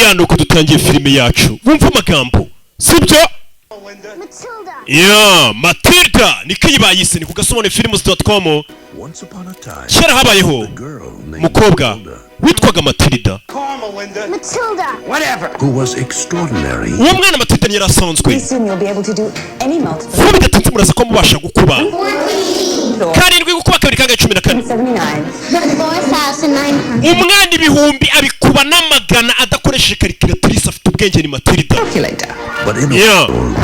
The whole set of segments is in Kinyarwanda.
Ya, nuko dutangiye filime yacu. Wumva amagambo, sibyo? Matilda. Ya, Matilda niko iyi bayise. Ni ku gasobanufilms.com. Once upon a time, Kera habayeho a girl named umukobwa Matilda, witwaga Matilda. Matilda. who was extraordinary. Uwo mwana Matilda ntiyari asanzwe. Pretty soon you'll be able to do any multiple. Vuba bidatinze muraza ko mubasha gukuba karindwi gukuba kabiri kangahe? 14. 79. 4,900. Umwana ibihumbi abikuba n'amagana adakoresheje calculatrice. Afite ubwenge, ni Matilda. Calculator. But in a world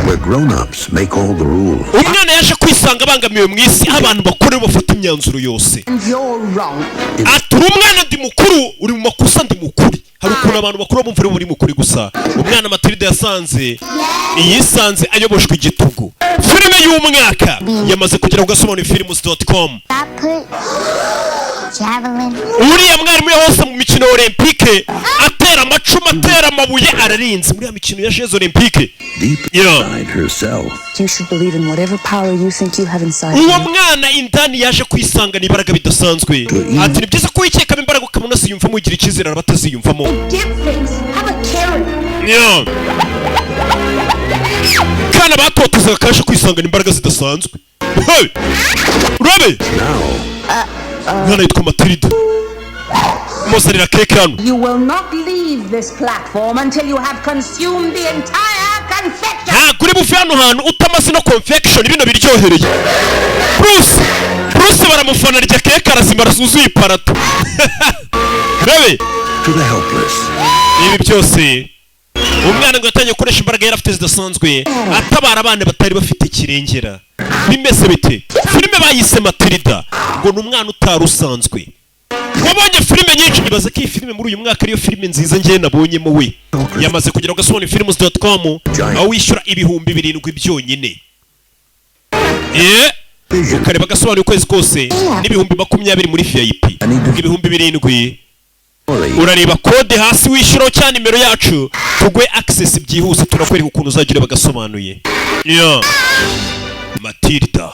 where grown-ups make all the rules, Umwana yaje kwisanga abangamiwe mu isi, aho abantu bakuru bafata imyanzuro yose. And you're wrong. Ati: "Uri umwana, ndi mukuru. Uri mu makosa, ndi mukuri." Hari ukuntu abantu bakuru bumva ari mukuri gusa. Umwana Matilda yasanze yisanze ayoboshwe igitugu. Filime y'umwaka yamaze kugera ku gasobanufilms.com. Shot put. Javelin. Uriya mwarimu yahose mu mikino ya olympique, atera amacumu, atera amabuye, ararinze muri ya mikino ya Jeux Olympiques. Deep inside herself, You should believe in whatever power you think you have inside Uwo you. mwana indani yaje kwisangana imbaraga bidasanzwe. Ati: "Ni byiza ko wikekamo imbaraga, ukabona unaziyumvamo, ugira icyizere." Araba ataziyumvamo. Difference. Have a carrot. Yeah. Kana batotezaga kaje kwisangana imbaraga zidasanzwe. Hey! Urabe now umwana yitwa Matilda, muzanira keke hano. You will not leave this platform until you have consumed the entire confection. Ntabwo uri buve hano hantu utamaze no confection bino biryohereye. Bruce, Bruce baramufana, arya keke arazimara, zuzuye iparato. Urabe. To the helpless, Ibi byose, umwana ngo yatangiye gukoresha imbaraga yari afite zidasanzwe, atabara abana batari bafite kirengera. Bimeze bite? Filime bayise Matilda, ngo ni umwana utari usanzwe. Wabonye filime nyinshi, ibaze ko iyi filime muri uyu mwaka ariyo filime nziza ngewe nabonyemo. We yamaze kugera ku gasobanufilms.com, aho wishyura 7000 byonyine, ukareba agasobanuye ukwezi kose, n'ibihumbi 20 muri VIP. 7000 urareba kode hasi wishyuraho cyangwa nimero yacu tuguhe access byihuse, turakwereka ukuntu uzajya ureba agasobanuye. Yeah. Matilda.